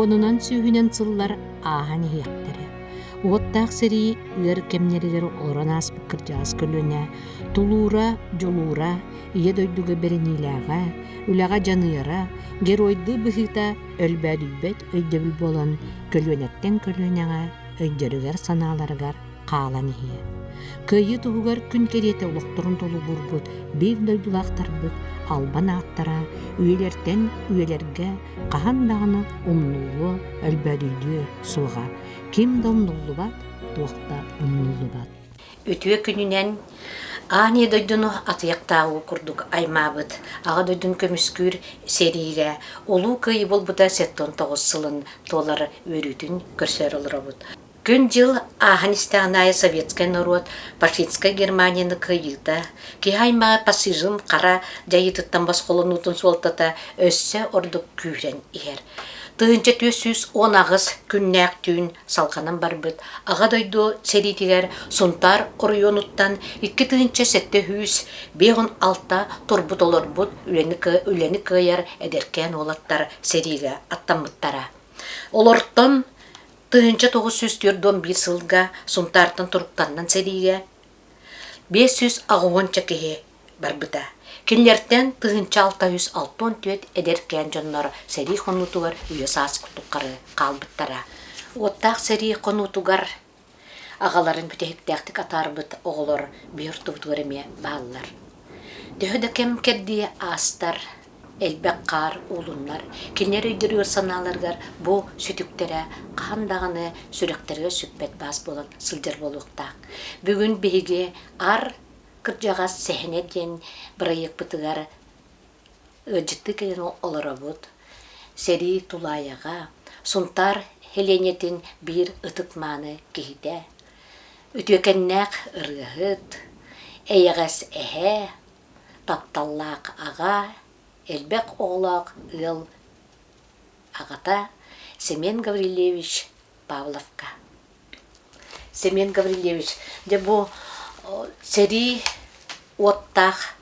Уонунан сүүһүнэн сыллар ааһан иһиэхтэрэ. Уоттаах сэрии ыар кэмнэригэр олорон ааспыт кырдьаҕас көлүөнэ тулуура, дьулуура, Ийэ дойдуга бэриниилээҕэ, үлэҕэ дьаныара, геройдуу быһыыта өлбөөдүйбэт өйдөбүл буолан көлүөнэттэн көлүөнэҕэ өйдөрүгэр-санааларыгар хаалан иһиэ. Кыайыы туһугар күн кэриэтэ олохторун толугурбут биир дойдулаахтарбыт албан ааттара үйэлэртэн үйэлэргэ хаһан даҕаны умнуллуо, өлбөөдүйдүө суоҕа. Ким да умнуллубат, туох да умнуллубат. Үтүө күнүнэн Аан Ийэ дойдуну атыйахтааҕы курдук аймаабыт, Аҕа дойдуну көмүскүүр сэриигэ Улуу Кыайыы буолбута 79 сылын туолар үөрүүтүн көрсөөр олоробут. Күн-дьыл ааһан истэҕин аайы советскай норуот фашистскай Германияны кыайыыта, киһи аймаҕа фашизм хара дьайыытыттан босхолонуутун суолтата өссө ордук күүһүрэн иһэр. 1418 күннээх түүн салҕанан барбыт Аҕа дойду сэриитигэр Сунтаар оройуонуттан 2756 турбут олорбут үлэни кыайар эдэркээн уолаттар сэриигэ аттаммыттара. Олортон 1941 сылга Сунтаартан туруктанан сэриигэ 580 киһи барбыта. Кинилэртэн 1664 эдэркээн дьоннор сэрии хонуутугар үйэ-саас тухары хаалбыттара. Уоттаах сэрии хонуутугар аҕаларын бүтэһиктээхтик атаарбыт оҕолор биир ортобутугар эмиэ бааллар. Төһө да кэм-кэрдии аастар, элбэх хаар уулуннар, кинилэр өйдөрүгэр-санааларыгар бу сүтүктэрэ хаһан даҕаны сүрэхтэригэр сүппэт баас буолан сылдьар буолуохтаах. Бүгүн биһиги ар Кырдьаҕас сэһэнэ диэн бырайыакпытыгар ыалдьыттыы кэлэн олоробут. Сэрии тулаайаҕа, Сунтаар Һэлиэнньэтин биир ытык-мааны киһитэ, үтүөкэннээх ырыаһыт, эйэҕэс эһээ, тапталлаах аҕа, элбэх оҕолоох ыал аҕата Семен Гаврильевич Павловка. Семен Гаврильевич, дьэ бу сэрии уоттаах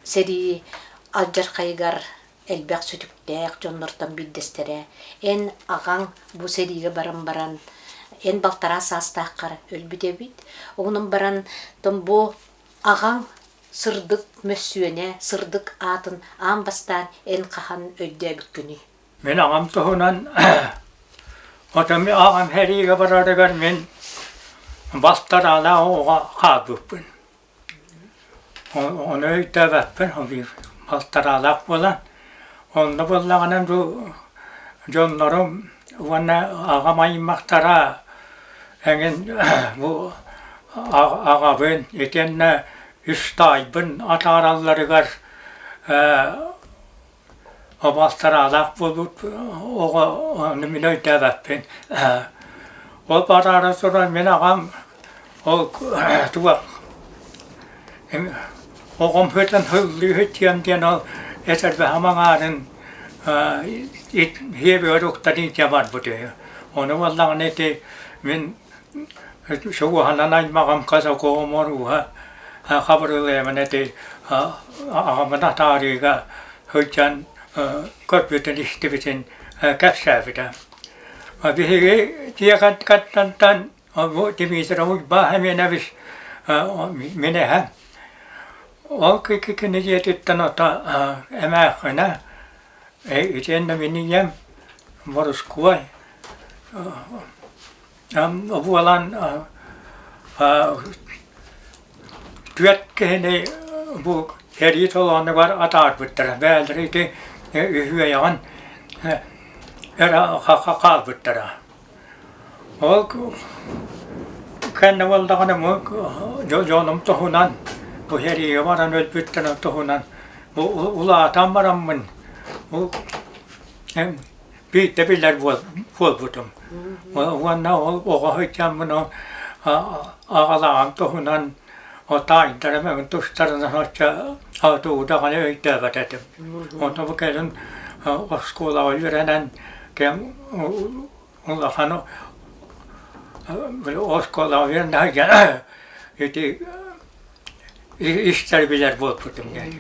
сэрии алдьархайыгар элбэх сүтүктээх дьоннортон биирдэстэрэ. Эн аҕаҥ бу сэриигэ баран баран, эн балтараа саастааххар өлбүт эбит. Онон баран бу аҕаҥ сырдык мөссүөнэ, сырдык аатын аан бастаан эн хаһан өйдөөбүккүнүй? Мин аҕам туһунан отом аҕам сэриигэ барарыгар мин бастараалаах оҕо хаалбыппын. Ону өйдөөбөппүн, балтараалаах буолан. Онно буоллаҕына бу дьоннорум уонна аҕам аймахтара эҥин бу аҕабын итиэннэ үс таайбын атааралларыгар Обалтараалаах буолбут оҕо ону мин өйдөөбөппүн. Ол бараары туран мин аҕам ол туох оҕом сытан һыллыы сытыам диэн ол этэрбэһим аҥаарын сиэбигэр уктан илдьэ барбыт үһү. Ону буоллаҕына ити мин Суоһанан аймаҕым Казаков Оруоһа Хабырылыйабын эти аҕабын атаарыыга сылдьан көрбүтүн истибитин кэпсээбитэ. Биһиги дьиэ кэргэттэн бу Дмитрий Уйбаах Эмиэнэбис мин эһэм. Ол кини дьиэтиттэн ото эмээххинэ итиэннэ мин ийэм Борускуой Буолан түөрт киһини бу сэрии толоонугар атаарбыттара. Бэйэлэрэ ити үһүөйэҕин эрэ хаалбыттара. Ол кэннэ буоллаҕына дьонум туһунан бу сэриигэ баран өлбүттэрин туһунан улаатан бараммын Биирдэ билэр буолбутум. Уонна ол оҕо сылдьаммын ол аҕалааҕым туһунан таайдарым эҥин тустарынан оччо тугу даҕаны өйдөөбөт этим. Онно бу кэлин оскуолаҕа үөрэнэн кэм улахан оскуолаҕа үөрэнэ сылдьан ити истэр билэр буолбутум диэн.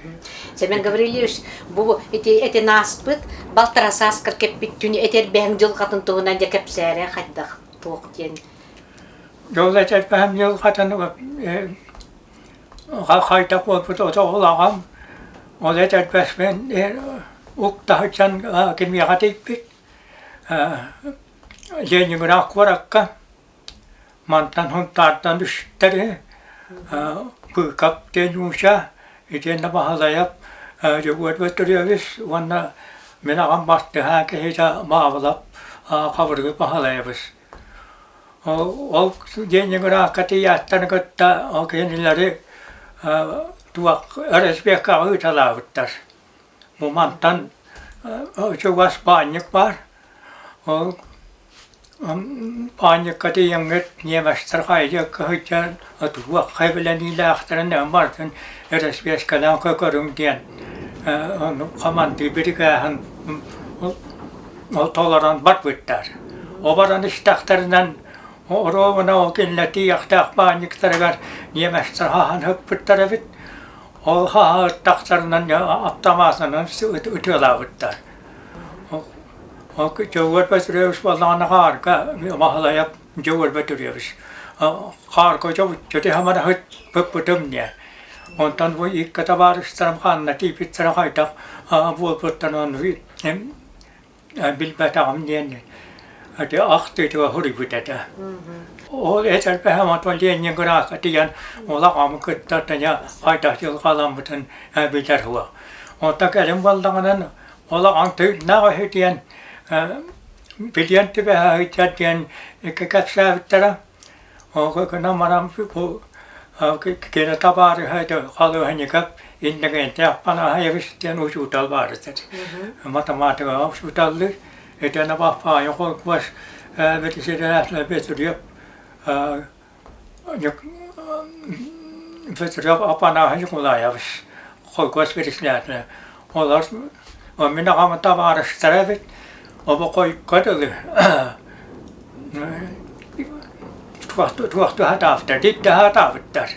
Семен Гаврильевич, бу ити этин ааспыт балтара сааскар кэппит түн этэрбэһиҥ дьылҕатын туһунан дьэ кэпсээрэ хайдах туох диэн. Дьол этэрбэһим дьылҕатын хайдах буолбут ото улаҕам ол этэрбэспин уктаһыччан кимиэхэ тиийбит Ленинград куоракка Мантан Һунтаартан үстэри Быыкап диэн Ньууча, итиэннэ Баһылайап Дьөгүөр Бөтүрүөбүс уонна мин аҕам бартыһаан киһитэ Маабылап Хабыргы Баһылайабыс. Ол Ленинградка тиийээттэрин кытта ол кинилэри туох разведкаҕа ыыталаабыттар. Бу мантан чугас баанньык баар. Ол Паанньыкка тиийэҥҥит ньиэмэстэр хайдыакка сылдьан туох хэбилэниилээхтэрин барытын эрэспиэскэлээн көрүҥ диэн хамандыы бирикээһин толорон барбыттар. Ол баран истэхтэринэн оруобуна ол кинилэр тиийиэхтээх баанньыктарыгар ньиэмэстэр хаһан ыппыттар эбит. Ол хаһааттахтарынан аптамаатынан ытыалаабыттар. Дьөгүөр Бөтүрүөбүс буоллаҕына хаарга Маһылайап Дьөгүөр Бөтүрүөбүс хаарга дьобуччу хамараһыт быппытым диэн. Онтон бу икки табаарыстарым ханна тиийбиттэрэ хайдах буолбуттарын ону билбэтэҕим диэн ити ахтыытыгар суруйбут этэ. Ол этэрбэһэм отон Ленинградка тиийэн улаҕамы кытта тэҥэ хайдах дьылҕаламмытын билэр суох. Онтон кэлин буоллаҕынан Олоҕоҥ тыыннаах үһү диэн билиэн түбэһэ сылдьар диэн кэпсээбиттэрэ. Ол гынан баран бу кини табаарыһа халыһынньыгап Иннокентий Аппанаһаевич диэн учуутал баар этэ. Математикаҕа учууталлыыр. Итиэннэ Баппаайа холкуос председателэ Петрев Петров Апанаһы Николаевич холкуос председателэ. Олор мин аҕам табаарыстара эбит, обокойго дылы туохту хатаабыттар, дидде хатаабыттар.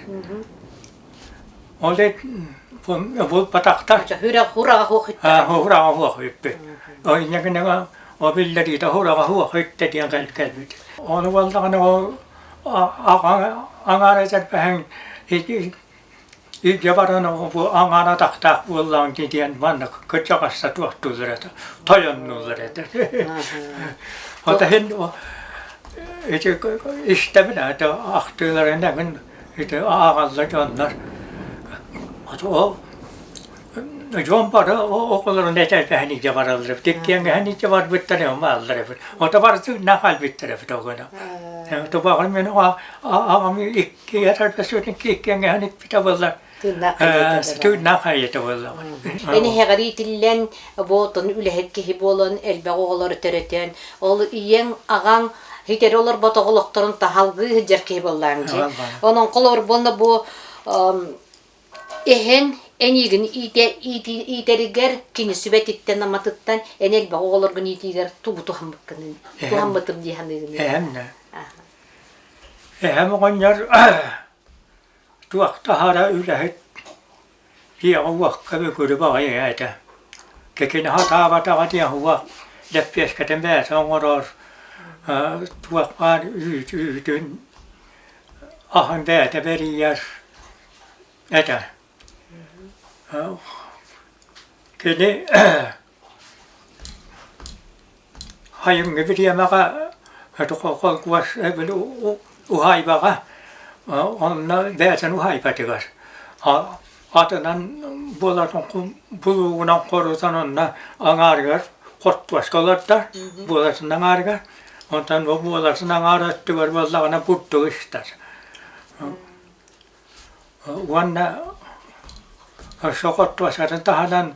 Ол булбатахтар. Хураҕа хуох үппүт. Ойнегинега о биллэриитэ хураҕа хуох үттэ диэн кэлбит. Ону буоллаҕына ол аҥаара этэрбэһэҥ илдьэ баран бу аҥаара атахтаах буоллаҕыҥ диэн маннык кырдьаҕаста туохтууллар этэ, тойоннууллар этэ. Ота иһин ити истэбин это ахтыыларын эҥин ити ааҕаллар дьоннор. Ол Дьон бары оҕолорун этэрбэһэн илдьэ бараллар эбит, иккиэҥҥэһэн илдьэ барбыттар эбит, бааллар эбит. Ото барытын хаалбыттар эбит оҕону. Тубаҕын мин аҕам икки этэрбэс иккиэҥҥэһэн иппитэ буоллар. Тыыннаах хайыта буолла. Эниһэҕэр иитиллэн, бу отон үлэһит киһи буолан, элбэх оҕолору төрөтөн, ол ийэҥ, аҕаҥ хитэри олорбот оҕолохторун таһалгыы сылдьар киһи буоллаан дьи. Онон холобур буолла бу Эһэҥ эйигин иитэригэр кини сүбэтиттэн-аматыттан эн элбэх оҕолоргун иитиигэр тугу туһаммыккыный туһаммытым дии саныыгыный? Эһэм да. Эһэм оҕонньор туох таһара үлэһит дьиэҕэ-уокка бүгүрү баҕайы этэ. Кикини сатаабатаҕа диэн уох лэппиэскэтин бэйэтэ оҥорор, туох баар үүтүн аһын бэйэтэ бэрийэр этэ. Кини хайыҥҥы бириэмэҕэ холкуос уһаайбаҕа онно бэйэтин уһаайбатыгар атынан буоларын булуугунан хорутан онно аҥаарыгар хортуоска олордо буолатын аҥаарыгар онтон бу буолатын аҥаар өттүгэр буоллаҕына бурдук истэр Уонна сохоттуосатын таһынан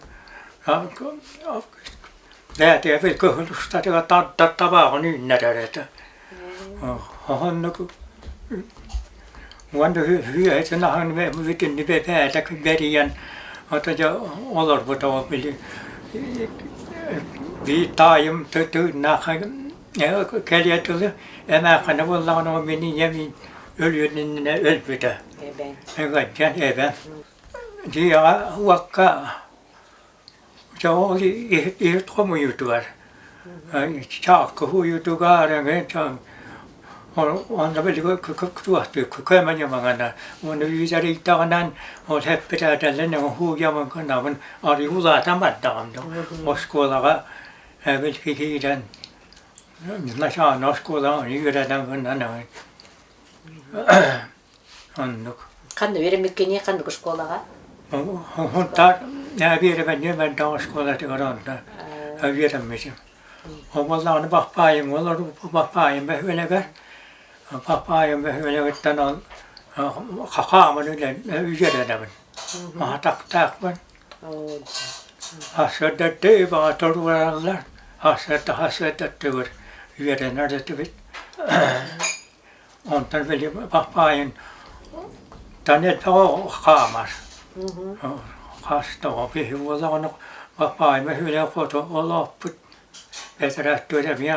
бэйэтигэр кыһыл устатыгар тардар табааҕын үүннэрэр этэ. Оннук уонна үөһэтин аһын бүтүннүү бэйэтэ бэрийэн ото дьэ олорбута ол били биир таайым тыыннаах кэлиэ дылы эмээххинэ буоллаҕына мин ийэм өлүөн иннинэ өлбүтэ. Эбэҥ. Ыгаддьан эбэм. Дьиэҕэ уокка дьэ ол иһит хомуйуутугар чааккы уйуутугар эҥин онно били туохтуу көмөньөмөҥөнө уонна үүтэрийдэҕинэн ол эппитээдэллэн уһуйамын гынабын арыый улаатан бардаҕым оскуолаҕа эбилки киирэн начальнай оскуолаҕа үөрэнэн гынан Оннук. Ханна үөрэммиккиний ханнык оскуолаҕа? Хунтаар үөрэммин оскуолатыгар онно үөрэммитим. Ол Баппаайым олор Баппаайым бөһүөлэгэр Баппаайым бөһүөлэгиттэн ол хааман үөрэнэбин. Атахтаахпын. Сарсыарда баҕа туруораллар. Сарсыарда сарсыарда үөрэнэр этибит. Онтон били Баппаайын Танетаҕа хаамар. Хас тоҕо киһи буоллаҕына Баппаайма үһүлээх хоту олооппут. Бэтэрээттэр эмиэ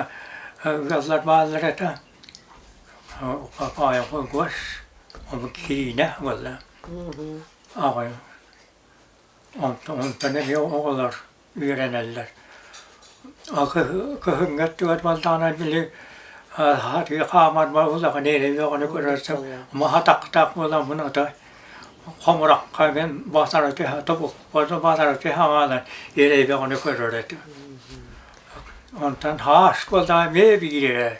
ыаллар бааллар этэ. Баппаайа гос, ол киинэ буолла. Аҕай Онтон эмиэ оҕолор үөрэнэллэр. Кыһыҥҥы өттүгэр буоллаҕына били хатыы хаамар улахан эрэйи көрөрсөҥ маһа тахтаах буоламмын ото хомурахха мин батара түһэ тобукпар батара түһэ хаалан эрэйбэҕини көрөр этим. Онтон хаас буоллаҕа эмиэ биирэ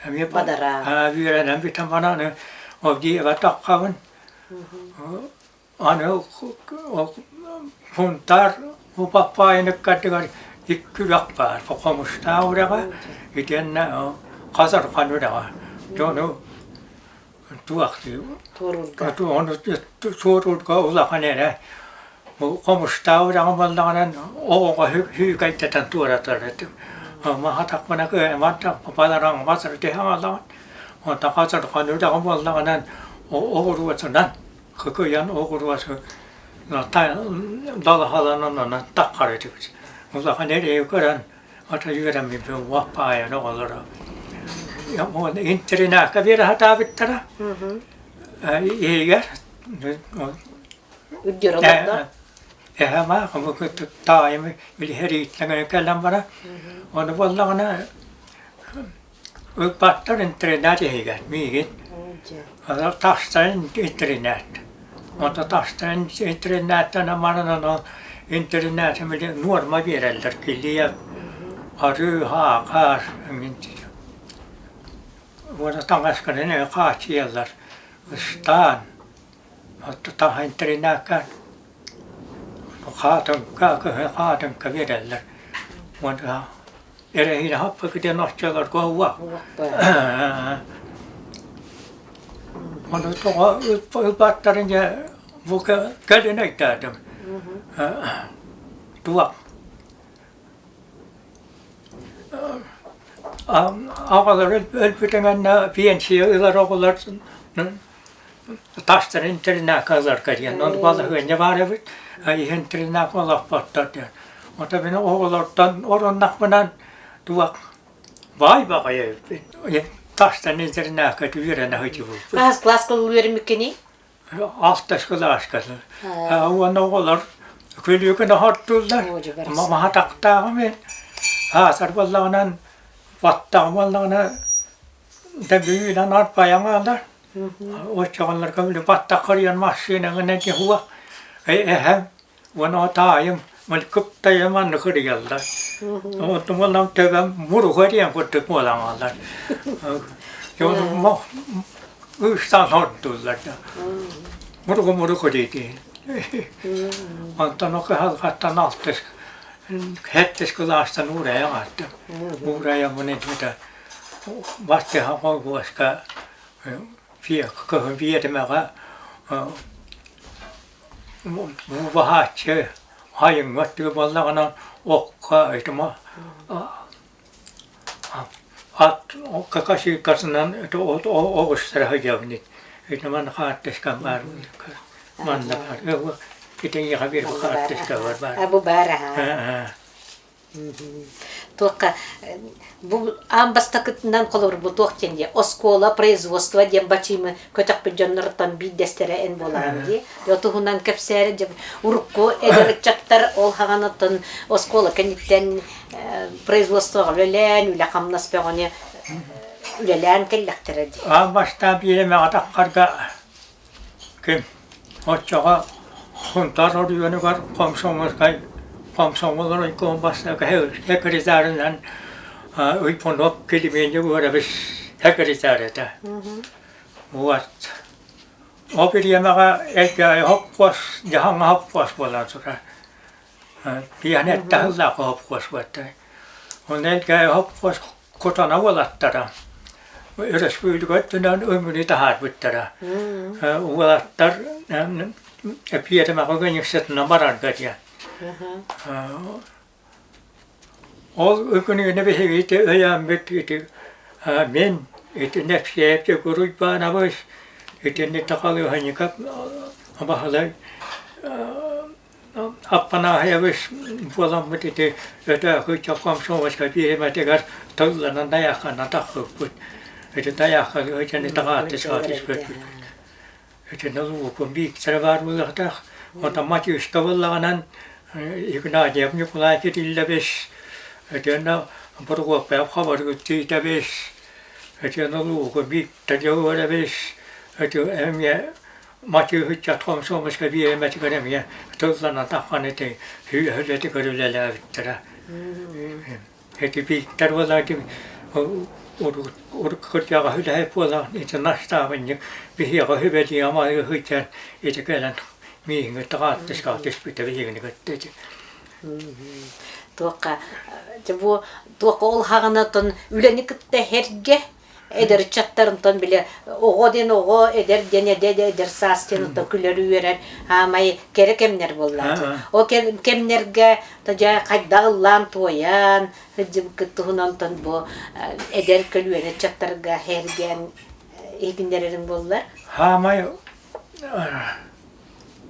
эмиэ үөрэнэн бүтэн баран ол дьиэбэр таххабын Аны Сунтаар Упаппаайыныккатыгар икки үрэх баар, Хомустаах үрэҕэ итиэннэ Хазархан үрэҕэ. Дьону туохтуу ону суоруурга улахан эрэ Хомустаах үрэҕэ буоллаҕынан оҕоҕо сүүкэйдэтэн туоратар этим. Маһатахпына кыайаммат балараҥмас түһэн хаалаҕын. Онтон Хазархан үрэҕэ буоллаҕынан оҕуруотунан Кыкыйан оҕуруоту далаһаланан онон таххар этибит. Улахан эрэйи көрөн ата үөрэммиппин уоппаайан оҕолоро. Интэринээккэ биэрэ сатаабыттара. Иһигэр эһэм аах таайым били сэрииттэн кэлэн баран ону буоллаҕына Ылбаттар интэринээт иһигэр миигин. Аны тахсан интэринээт. Онто тахсан интэринээттэн аманан ону интэринээтим били нуорма биэрэллэр килиэп, арыы, хаакаар эҥин Уонна таҥаскарын эмиэ хааччыйаллар. Ыстаан, таһа интэринээккэ хаатыҥка, кыһын хаатыҥка биэрэллэр. Уонна Эрэһиинэ хаппыкытын оччолорго уа. Ону тоҕо ылбаттарын дьэ бу кэлин өйдөөтүм. Туох аҕалар өлбүтүҥэннэ пенсия ылар оҕолор тастар интернакка ыларга диэн ону балаһыанньа баар эбит интернакка олохпоттор диэн ото мин оҕолортон ороннахпынан туох баай баҕайы эбиппин тастан интернакка үөрэнэ сылдьыбыппын Хас кылааска үөрэммиккиний? Алтыс кылааска уонна оҕолор күлүүкүн оһортууллар маһа тахтааҕым аасар буоллаҕынан баттаҕым буоллаҕына Дөбүүнэн арбайаҥаалар оччоҕолорго били баттах хырыйан массыынаҥынан дьэ эһэм уонна таайым кыптайым манна кырыйаллар. Онтум уонна төбөм муруга диэн курдук буолаҥалар. Ыыстаан сордууллар да. Муругу муругу диэтиин. Онтон ол кыһалҕаттан алтыс сэттис кылаастан уурайан аттым. Уурайаммын этэ Бастыһа холкуоска кыһын биэримэҕэ баһааччы хайыҥҥа өттүгэр буоллаҕына окко итимо ат какашикасынан оҕустара сылдьабын итиман хаартыскам баар манна баар итиниэхэ биир хаартыска бар бу баар аһаа. Туохха бу аан бастакытынан холобур бу туох диэн дии оскуола производство диэн бачыымы көтөхпүт дьоннортон биирдэстэрэ эн буолаҕын дии. Туһунан кэпсээри дьэ урукку эдэр ыччаттар ол хаҕанаттан оскуола кэнниттэн производствоҕа үлэлээн, үлэ-хамнас бөҕөнү үлэлээн кэллэхтэрэ дии. Аан бастаан биэримэҕэ таххарга ким оччоҕо Сунтаар оройуонугар комсомольскай комсомол райком бастакы секретарынан Уйпунов Климентий Егорович секретарь этэ. Вот. Ол бириэмэҕэ Элгээйи хоппуос, Дьаһаҥҥа хоппуос буолан турар. Пиэһэн эттэһиллээх хоппуос буолта. Онно Элгээйи хоппуос кутана уолаттара өрөспүүбүлүкэ өттүнэн өҥүнү таһаарбыттара. Уолаттар пиэрмэҕэ ыанньыксытынан барарга диэн. Ол үкүнүгүнэ биһиги ити өйөөммүт ити мин ити Нэпсиэп Дьөгүр Уйбаанабыс итинник Тахалыыһанньыкап Баһылай Аппанааһайабыс буоламмыт ити өтөөхү комсомольскай биэримэтигэр тылланан дайааххана тахпыппыт. Ити дайаахханы итини таҕааттысаҕа түспүппүт. Итиннэ Луукун Бииктэрэ баар буолуохтаах. Онтон Матюшка буоллаҕынан Игнатьев Ньукулай Кириллович, итиэннэ Прокопьев Хабаргыт Тиитэбис, итиэннэ Луукун Бииктэр Дьөгүөрэбис, ити эмиэ Матыыһыччат комсомольскай бириэмэтигэр эмиэ тылланан таххан ити үлэтигэр үлэлээбиттэрэ. Ити Бииктэр буолла ити урукку кырдьаҕас үлэһит буолан ити настаабынньык биһиэхэ сүбэлии амалыы сылдьан ити кэлэн миигин таҕааттыскаҕа түспүтэ биһигини кытта ити. Туохха бу туохха ол хаҕына тон үлэни кытта эргэ эдэр ыччаттарынтан бile оҕо диэн оҕо, эдэр диэн эдэр, эдэр саас диэн оттон күлэр үөрэр аамай кэрэ кэмнэр буоллааччы. Ол кэмнэргэ дьэ хайдах ыллаан туойан сылдьыбыккыт туһунан бу эдэр көлүөнэ ыччаттарга эргэн иһитиннэрэриҥ буоллар. Хаамай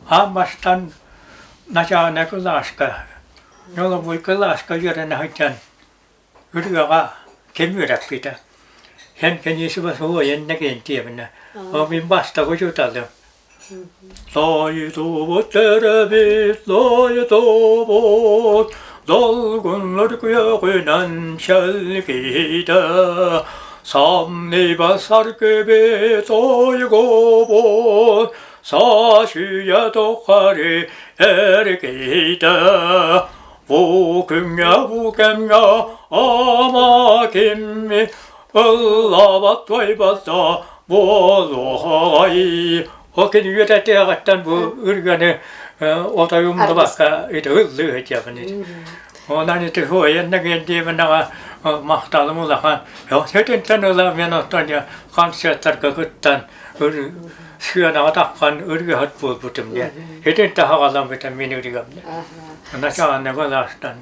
аан бастан начальнай кылааска, ньолобуй кылааска үөрэнэ сылдьан Ырыаҕа ким үөрэппитэ? Эн кэнниэсибэ суруйан Иннокентьевна, ол мин бастакы учууталым. Дойдубут төрөбүт, дойдубут, долгуннар күөҕүнэн чэлгийдэ, Самныбас аргыбыт ойгубут, саас үйэ тухары эргийдэ. Бу күҥҥэ, бу кэмҥэ ама кимми ыллаабат туойбат да буолуоҕай. Ол кини үөрэтиэҕиттэн бу ырыаны отой умнубакка ити ыллыы сылдьабын ити. Онон ити суойан диэбин аҕа махталым улахан. Сэтинтэн ыла мен оттон концерттарга кыттан сыанаҕа таххан ырыаһыт буолбутум диэн. Итинтэ хаҕаламмытым мин ырыам. Начальник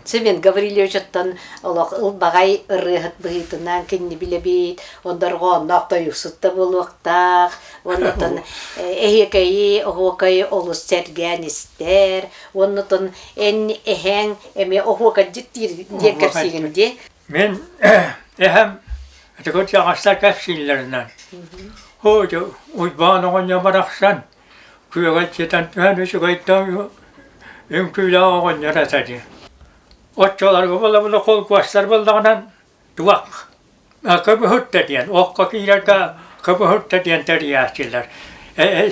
Семен Гаврильевичтан олох ылбаҕай ырыаһыт быһыытынан кинини билэбит, ондорҕоонноох тойуксут да буолуохтаах, оннотон эһиэкэйи, оһуокайы олус сэргээн истэр, оннотон эн эһээҥ эмиэ оһуокайдьыт диир диэн кэпсиигин дии. Мин эһэм ити кырдьаҕастар кэпсииллэринэн, Уйбаан оҕонньор барахсан Күөгэлдьитэн түһэн үчүгэйдэн үҥкүүлээх оҕонньор этэ дии. Оччолорго буола-буола холкуостар буоллаҕынан туох көбүһүртэ диэн, окко киирэргэ көбүһүртэ диэн тэрийээччилэр.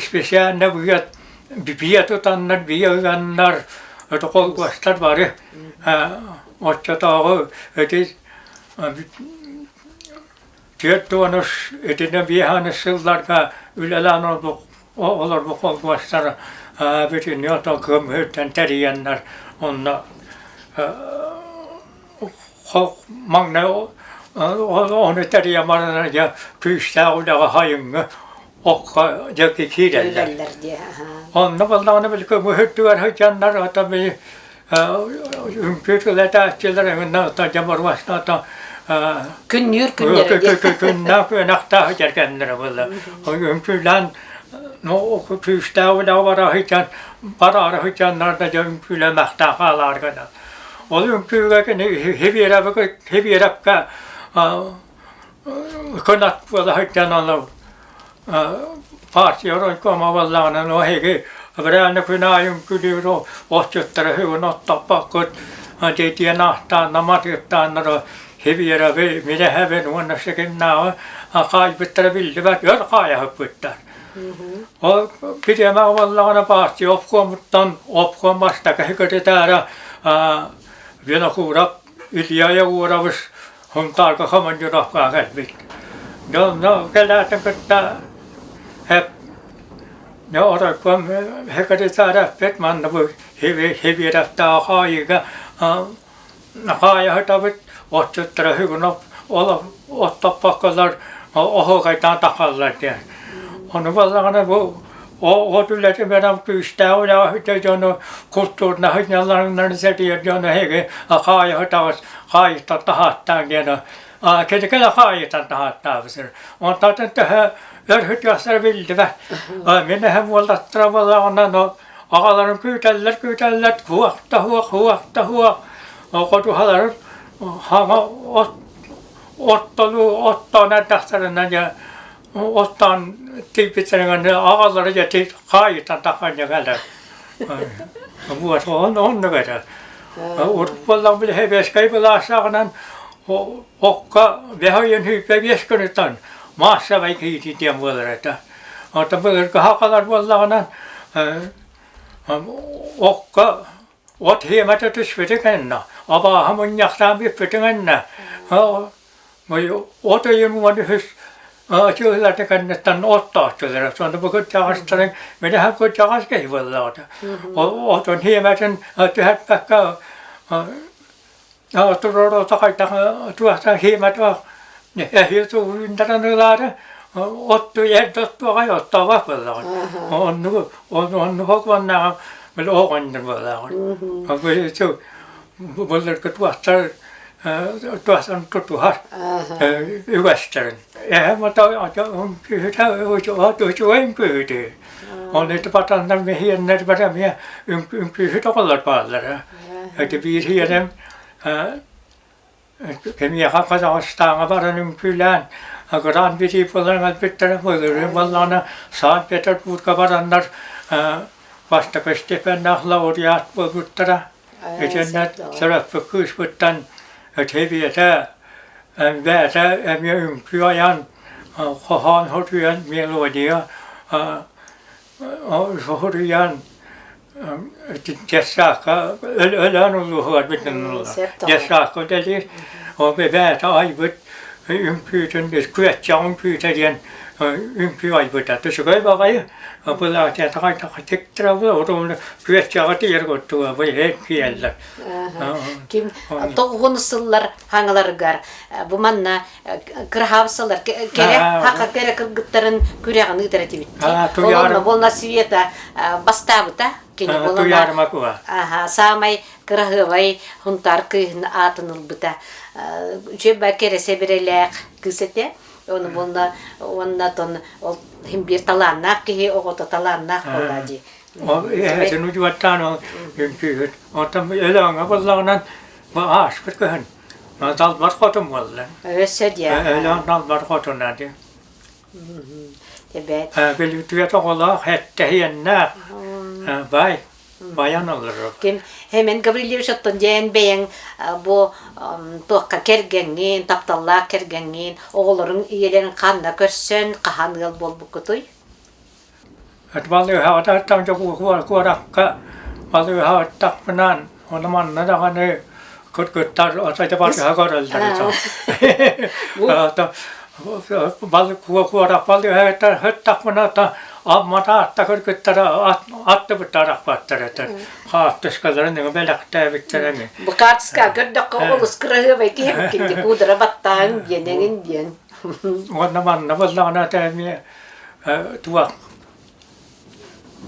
Специально быйа бийэ тутаннар, бийэ ыганнар, это холкуостар бары оччотооҕу ити 40 итиннэ биэһаныс сылларга үлэлээн олорбут холкуостар бүтүннүү ото көмүһүттэн тэрийэннэр онно маҥнай ону тэрийэн баран дьэ күүстээх үлэҕэ сайыҥҥы окко дьэ киирэллэр. Онно буоллаҕына били көмүһүттүгэр сылдьаннар ото били үҥкүү тылэтээччилэр эҥиннэ ото дьэ боруоста ото Күннүүр күннэрэ күннээх күөнэхтээх дьэргэннэрэ буолла. Үҥкүүлээн күүстээх үлэҕэ бара сылдьан бараары сылдьаннар да дьэ үҥкүүлэмэхтээх хаалаар гына. Ол үҥкүүгэ кини Хибиэрэпкэ кынат буола сылдьан ону партия райкома буоллаҕына ну эһиги реально күн аайы үҥкүүлүүр отчуттара үһүгүн оттоппоккут диэн ааттаанна матыыптааннара Хибиэрэби Милэһэбин уонна Сикиннааҕы хаайбыттара биллибэт өр хаайаһыппыттар. Ол бириэмэ буоллаҕына партия обкомуттан обком бастакы секретара Винокуров Илья Егорович Сунтаарга командировкаҕа кэлбит. Дьэ онно кэлээтин кытта эп дьэ оройком секретара эппит манна бу Хибиэрэптээҕи хаайыыга Хаайаһытабыт отчуттара Хыгынов ол оттоппокколор оһуокайтаан тахаллар диэн. Ону буоллаҕына бу от үлэтэ бэрам күүстээх үлэҕэ дьону култуурна сынньалаҥнарын сэрийэр дьону эһиги хаайаһытаҕыс хаайыттан таһааттаан диэн кини кэлэ хаайыттан таһааттаабысыр. Онтон төһө өр сүтүөхсэрэ биллибэт. Мин эһэм уолаттара буоллаҕына Аҕаларын күүтэллэр, күүтэллэр, туох да суох, суох да суох. Хотуһаларын хаҥа от оттолуу оттоон эрдэхтэринэ дьэ оттоон тиийбиттэринэ аҕалара дьэ хаайыттан тахсан дьэ кэлэр. Вот он оннук этэ. Урут буоллаҕына били сэбиэскэй былаастааҕынан окко бэһ ыйын сүүрбэ биэс күнүттэн маассабай киирии диэн буолар этэ. Оттон былыргы сахалар буоллаҕына окко от сиэмэтэ түспүтэ кэннэ, абааһы мунньахтаан бүппүтүҥ кэннэ от ыйын уон үһүс чыылата кэнниттэн оттооччулара. Сонно бу кырдьаҕастарын мин эһэм кырдьаҕас киһи буоллаҕа. Отун сиэмэтин түһэрбэккэ туруору хайдах туохтан сиэмэтэ эһиил сугуйуннаран ылаары отту эрдэ оттуоҕай оттообот буоллаҕын оннугу оннук уоннааҕы били оҕонньор буоллаҕын былыргы туохтар туохтан тутуһар үгэстэрин эһэм ото үҥкүүһүтэ үчүгэй үҥкүүһүтү оны ити батаннар мэһиэннэр бар эмиэ үҥкүүһүт оҕолор бааллара Ити биир ийэм кимиэхэ Казахстаҥҥа баран үҥкүүлээн, Гран При буолан өлбүттэрэ былырыын буоллаҕына Санкт-Петербурга бараннар бастакы степеннээх лауреат буолбуттара. Итиннэ төрөппүт кыыспыттан Тэбиэтэ бэйэтэ эмиэ үҥкүү айан, хоһоон суруйан, мелодия суруйан Детсадка Өлөөн улууһугар бүтүн детсадка үлэлиир. Ол бэйэтэ айбыт үҥкүүтүн күөччэх үҥкүүтэ диэн үҥкүү айбыта. Үчүгэй баҕайы былаатыйата хайдах тиктэрэ отуну күөччэҕэ тиийэр курдуга бу киирэллэр. Ким тоҕуһун сыллар хаҥаларыгар бу манна кыраһаабысалар кэрэ хака кэрэ кыргыттарын күрэҕин ыытар этибит. Олонно буолна Света бастаабыта кини буолана саамай кыраһыабай хунтаар кыыһын аатын ылбыта. Үчүгэй кэрэ сэбирэлээх кыыс этэ. Оны буолна уонна тон ол хим биир талааннаах киһи оҕото талааннаах буолла дии. Ол эһэтин удьуоттаан ол үҥкүүһүт. Оттон өлөөҥө буоллаҕынан ааспыт көһүн Далбар хотун буолла. Өссө диэ. Өлөөн далбар хотуна диэ. Эбээт. Бүлүүтүгэ тоҕолоох эттэһиэннээх бай баян олорор. Ким Хемен Гаврильевич оттон диэн бэйэҥ бу туохха кэргэҥҥин, тапталлаах кэргэҥҥин, оҕолоруҥ ийэлэрин ханна көрсөн, хаһан ыал буолбуккутуй? Балыыһаҕытыттан куоракка балыыһаҕыттахпынан ону манна даҕаны кыргыттар отойдо барыһа көрөллөр куорак балыыһаҕыттан сыттахпына Аммата кыргыттара аттыбыттарахпаттар этэр хаартыскаларын өҥө бэлэхтээбиттэр эми Бу хаартыска көрдөххө олус кыраһыабай киһи эбиккин куудара баттааҥ диэн эҥин диэн Уонна манна буоллаҕына эмиэ туох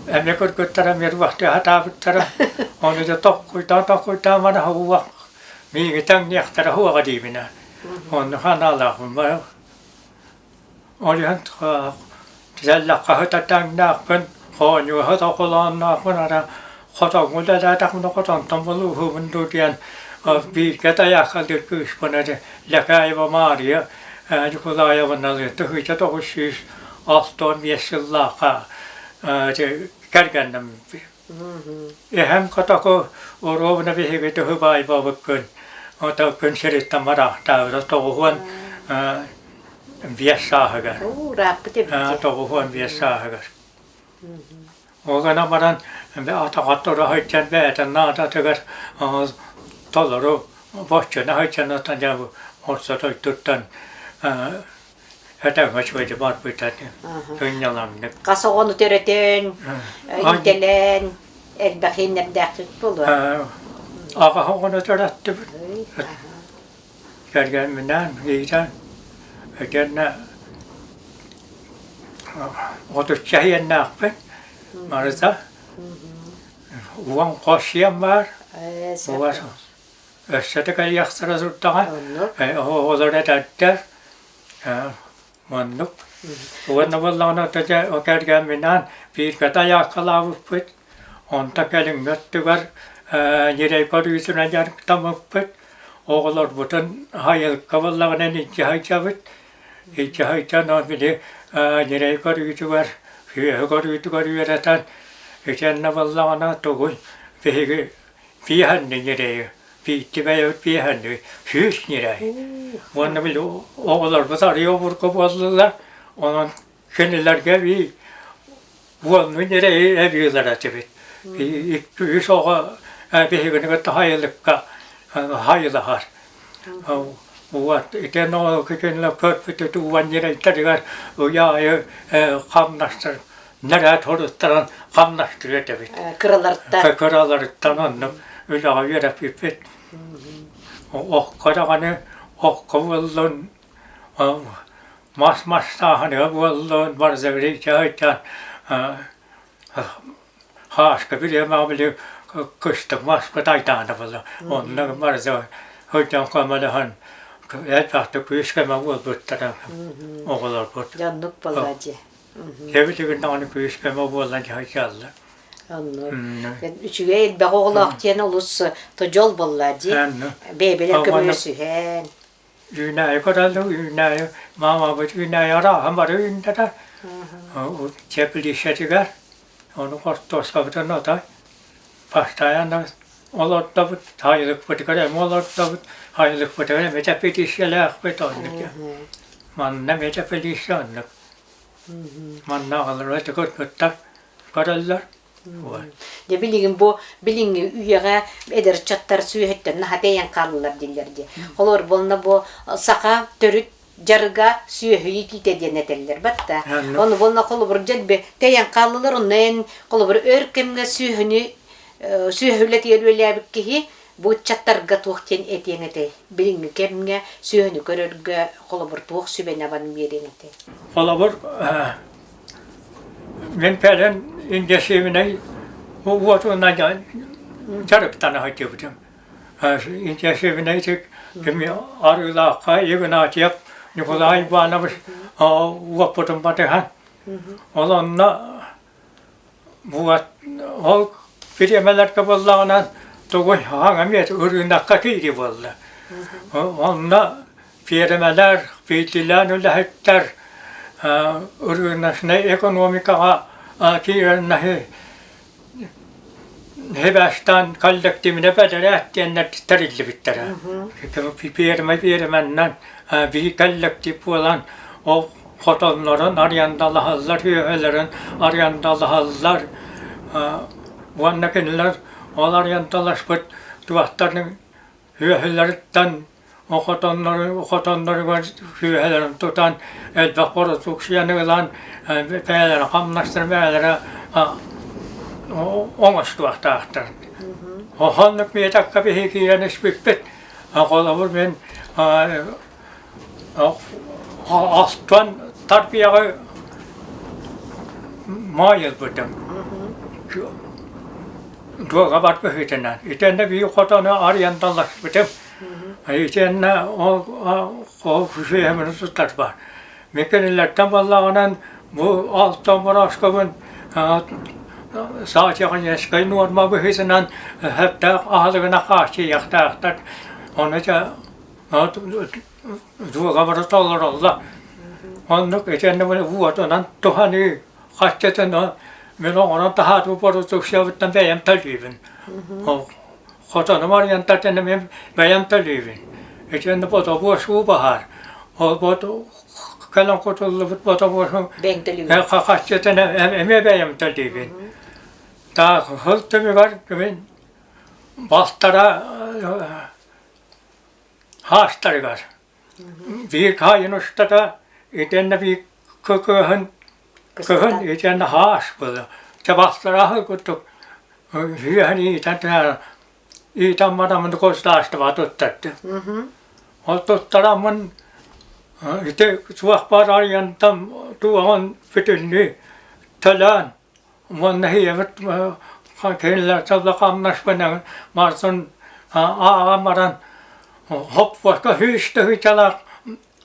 эмиэ кыргыттара эмиэ туохтыы сатаабыттара ону дьэ токкуйдаан токкуйдаан баран уох миигин таҥниахтара суоҕа диибинэ онно санаалаахпын ол иһин тэллэххэ сыта таҥнаахпын хоонньуга сыта холоонноохпун ара хотоҥҥо үлэлээтэхпинэ хотонтон булууһубун дуу диэн. Бииргэ тайааххалыыр кыыспын этэ Лякаева Мария Николаевналыын 1965 сыллаахха кэргэннэммиппит. Эһэм котоку оруобуна биһиги тыһы баайбабыккын ото күн сириттэн бараахтаабыта 95 сааһыгар. Ырааппыт эбит. 95 сааһыгар. Ол гынан баран атаҕар тура сылдьан бэйэтин наадатыгар толору боччуна сылдьан оттон дьэ орто дойдуттан этэҥҥэ үчүгэйдик барбыта сынньалаҥнык. Хас оҕону төрөтөн, иитэлээн, элбэх иэннэрдээхпит буолуо. Аҕа оҕону төрөттүбүт. Кэргэмминээн иитэн итиэннэ 30 иэннээхпин барыта уон хос сиэн баар. Өссө да кэлиэхтэрэ турдаҕа. Оҕолор эдэрдэр. Маннык. Уонна буоллаҕына дьэ кэргэмминээн бииргэ тайааккалаабыппыт. Онто кэлиҥҥи өттүгэр ньирэй көрүүтүнэн дьарыктаммыппыт. Оҕолорбутун хайылыкка буоллаҕына илдьэ сылдьабыт. Илдьэ сылдьан ол били ньирэй көрүүтүгэр, сүөһү көрүүтүгэр үөрэтэн, итиэннэ буоллаҕына тугуй биһиги биэһэнни ньирэйи, биирдии бэйэбит биэһэнни 100 ньирэй. Уонна били оҕолорбут арыый обургу буоллулар, онон кинилэргэ эбии уонну ньирэйи эбиилэр этибит. Икки үс оҕо биһигини кытта хайылыкка хайылаһар. Вот итиэннэ ол кинилэр көрбүт уон ньирэйдэригэр ый аайы хамнастар нэрээт хоруттаран хамнастыыр этибит. Кыраларыттан. Кыраларыттан оннук үлэҕэ үөрэппиппит. Окко даҕаны окко буоллун мас мастааһыныга буоллун барзагри чаһыйтан хааска бириэмэҕэ били кыстык маспыт айдаана буолла онно барза сылдьан көмөлөһөн элбэхтик күүс-көмө буолбуттара оҕолорбут Дьоннук буолла дьэ. Эбитигин даҕаны күүс-көмө буолан дьаһайдьаллар. Оннук. Үчүгэй элбэх оҕолоох диэн олус дьол буолла дии. Бэйэбэлэр көмөлөсүһэн. Үүнээйи көрөллөр, үүнээйи маамабыт үүнээйи арааһын бары үүннэрэ. Теплицэтигэр ону хортуоскабытын ото постоянно олордобут, сайылыкпытыгар эмиэ олордобут, сайылыкпытыгар эмиэ теплицэлээхпит оннук. Манна эмиэ теплица оннук. Манна аҕалар эти кыргыттар көрөллөр. Дьэ билигин бу билиҥҥи үйэҕэ эдэр ыччаттар сүөһүттэн наһаа тэйэн хааллылар дииллэр дии. Холобур буолна бу саха төрүт дьарыга сүөһү иитиитэ диэн этэллэр батта. Ону буолна холобур дьэлби тэйэн хааллылар онно эн холобур өр кэмҥэ сүөһүнү сүөһү үлэтигэр үлэлээбит киһи бу ыччаттарга туох диэн этиэҥ этэй? Билиҥҥи кэмҥэ сүөһүнү көрөргө холобур туох сүбэни абан биэриэҥ этэй? Холобур Мин кэлэн интенсивнэй уотунан дьарыктана сылдьыбытым. Интенсивнэй кими Арыылаахха Игнатьев Николай Иванович уоппутун батыһан, ол онно ол бириэмэлэргэ буоллаҕына тугуй хаһан эмиэ ырыынакка киирии буолла. Онно Фиэрмэлэр, биирдиилээн үлэһиттэр ырыынашнай экономикаҕа киирэннэһи сибээстээн коллективнай бэдэрээт диэннэр тэриллибиттэрэ. Ферма ферманнан биир коллектив буолан ол хотоннорун арендалаһаллар, үөһэлэрин арендалаһаллар уонна кинилэр ол арендаласпыт туохтарын Үөһэлэриттэн хотонноругар сүөһэлэрин тутан элбэх бородууксуйаны ылан бэйэлэрэ хамнастарын бэйэлэрэ оҥостуохтаахтар. Оннук миэтэккэ биһиги киирэн испиппит. Холобур мин Астан тарбыйаҕы маай ылбытым. Дуогабар быһыытынан. Итиэннэ биир хотону арыйан талласпытым. Итиэннэ ол сүөһүмүн туттарбар. Мин кинилэртэн буоллаҕынан бу алтан борооскобун Саатехническай нуорма быһыытынан сөптөөх аһылыгына хааччыйыахтаахтар. Ону дьэ дуогабары толороллор. Оннук итиэннэ уотунан туһаныы хаччытын мин оҥорон таһаарбыт бородууксуйабыттан бэйэм төлүүбүн. Хотонум арыйан татыны мин бэйэм төлүүбүн. Итиэннэ бодобуос уу баһаар. Ол кэлэн кутуллубут бодобуосу Бэйэҥ төлүүгүн. хаччытын эмиэ бэйэм төлүүбүн. Таах сыл түмүгэр мин бастара хаастарыгар биир хаайын устата итиэннэ биир кыһын кыһын итиэннэ хаас буолла. Чабастара курдук үөһэн иитэн түһэр иитэн бараммын государство туттарды. Ол туттараммын ити суох бар арыйантан туоҕун бүтүннүү төлөөн уонна ийэбит кинилэр хамнаспынан барытын ааҕан баран хоппуоска сүүс тыһыынчалаах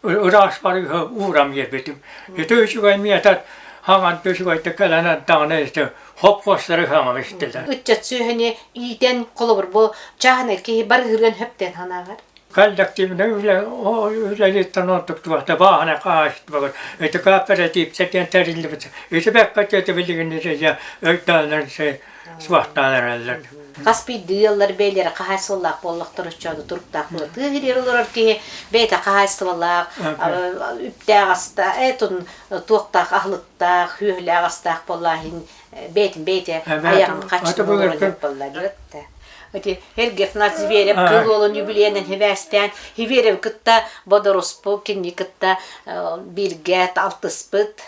ыраас барыыһы ууран биэрбитим. Ити үчүгэй миэтэ хаҥан үчүгэйдик кэлэн эрдэҕинэ ити хоппуостары хаҥан истилэр. Ыччат сүөһүнү иитэн холобур бу чааһынай киһи барыһырыан сөптөөн санааҕар? Коллективнай үлэ үлэлиттэн ордук туохта бааһына хаһаайыстыбаҕар ити кооперативтар диэн тэриллибит ити бэккэ ити билигин өйдөөнөр суохтаан эрэллэр. Хас биирдии ыаллар бэйэлэрэ хаһаайыстыбалаах буоллахтар оччоҕо туруктаах буолар. Тыа сиригэр олорор киһи бэйэтэ хаһаайыстыбалаах, үптээх астаах, этун туохтаах аһылыктаах, сүөһүлээх астаах буоллааһын бэйэтин бэйэтэ айаҕын хаччытын олорон буолла диэт. Ити Эргеф Зверев кыл уолун юбилейынан сибээстээн Зверев кытта бодоруспут, кинини кытта бииргэ алтыспыт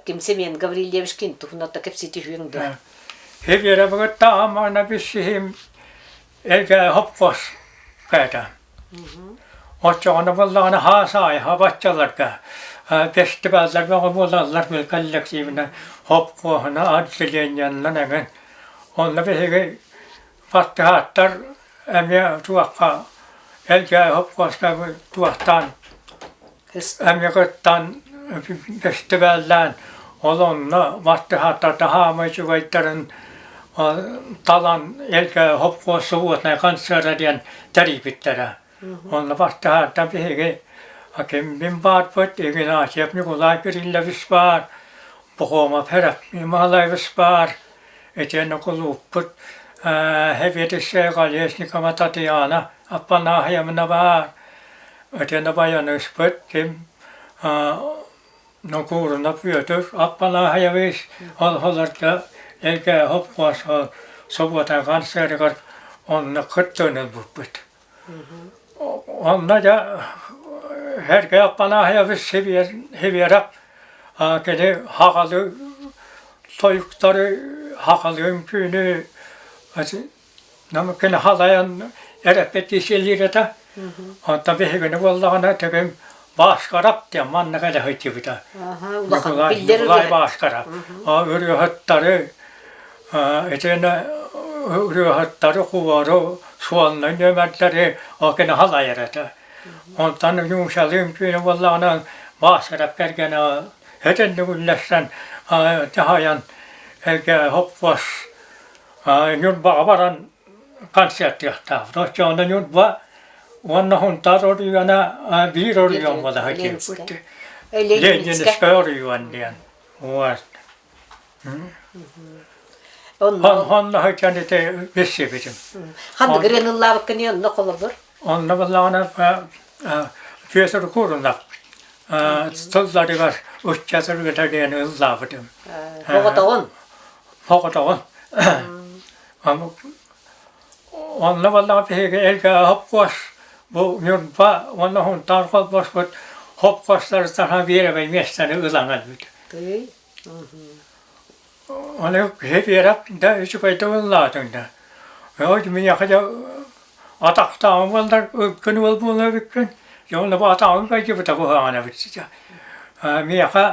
Ким Семен Гаврильевич кин туһунан кэпсии түһүөҥ дуо? Хибиэрэбигытта амана биссиһим элгэ хоппос кээтэ. Оччоҕуна буоллаҕына хаасаай хабаччаларга фестиваллар бөҕө буолаллар бил коллективынан хопкуоһуна отделенияннан эҥин. Онно биһиги баттыһааттар эмиэ туохха элгэ хопкуоска туохтаан эмиэ кыттан фестиваллаан ол онно баттыһааттар таһаама үчүгэйдэрин талан элгэ хопкуос субботнай концера диэн тэрийбиттэрэ. Онно баттыһааттар биһиги киммин баарбыт Игнатьев Николай Кириллович баар, Пахомов Михайлович баар, итиэннэ кулууппут сэбиэдиссэй Колесникова Татьяна Аппанаһьевна баар, итиэннэ баяныспыт ким Нокуурунап Бүөтүр Аппанаһьевич ол олорго элгэ хопхуос субуота концерыгар онно кыттыыны ылбыппыт. Онно дьэ Сергей Аппанаһьевич Сибиэрэп кини хаҕалы тойуктары хаҕалы үҥкүүнү кини халайан эрэпэтииссийэлиир этэ. Онтон биһигини буоллаҕына төгүм Бааскарап диэн манна кэлэ сылдьыбыта. Николай Бааскарап. Ырыаһыттары итиэннэ ырыаһыттары хуору суолунай нүөмэрдэри ол кини халайар этэ. Онтон Нюшалыын түүнү буоллаҕына Баасырап кэргэнэ этинник үллэстэн дьаһайан эргэ хоппуос Ньурбаҕа баран концертыахтаах. Оччоҕуна Ньурба уонна Хунтаар оройуона биир оройуон буола сылдьыбыт. Ленинскэй оройуон диэн. Вот. Онно сылдьан ити билсибитим. Ханнык ырыаны ыллаабыккыный онно холобур? Онно буоллаҕына Петр Курунов тылларыгар ыччат ырыата диэн ыллаабытым. Оҕотоҕун? Оҕотоҕун. Онно буоллаҕа биһиги элгэ хопкуос бу Ньурба уонна Хунтаар холбоспут хопкуостарыттан биэрэбэй миэстэни ылан өлбүт. Ону киһи биэрэп да үчүгэйдик ыллаатыҥ да. Ой миэхэ дьэ атахтааҕым буоллар ылгын уол буолар эбиккин. Дьэ онно бу атаҕым кыайдыбыта куһаҕан эбит. Миэхэ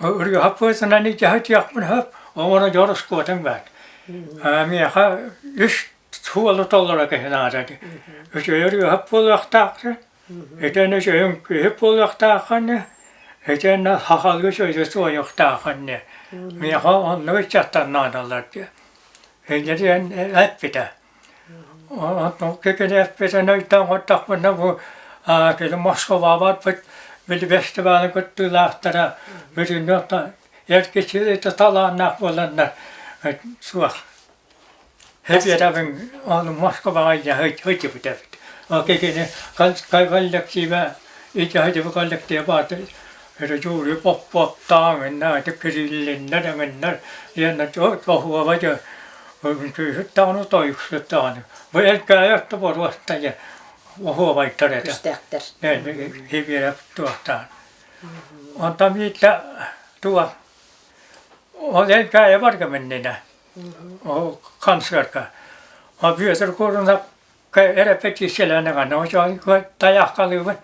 Ырыаһаппытынан дьаһатыахпын сөп, оҥоро дьорускуотуҥ баар. Миэхэ үс суолу толоро киһи наада дии. Үчүгэй ырыаһыт буолуохтааххын, итиэннэ үчүгэй үҥкүүһүт буолуохтааххын, итиэннэ сахалыы сөйдө суойуохтааххын. Миэхэ оннук ыччаттар наадалар диye. Инньэ эппитэ. Онтон кини эппитин өйдөөн оҥордохпуна бу кини Москваҕа барбыт били фестивалы кыттыылаахтара бүтүннүү оттон эр киһи талааннаах буоланнар суох. Хэбиэрэбин ону Москваҕа илдьэ сылдьыбыт эбит. Ол кини коллектива илдьэ сылдьыбыт коллектива баата Юрий Попповтаах эҥиннэр ити Кириллиннэр эҥиннэр диэннэр оһуоба дьэ үҥкүүһүт даҕаны тойуксут даҕаны бу Элгээйи өттө боруоста дьэ оһуобайдар этэ. Күүстээхтэр. Хибиэрэп туохтаан. Онтон биирдэ туох ол Элгээйи баргам иннинэ ол концертка. А Бүөтүр Куорунап эрэпэтииссийэлээн тайаахталыыбын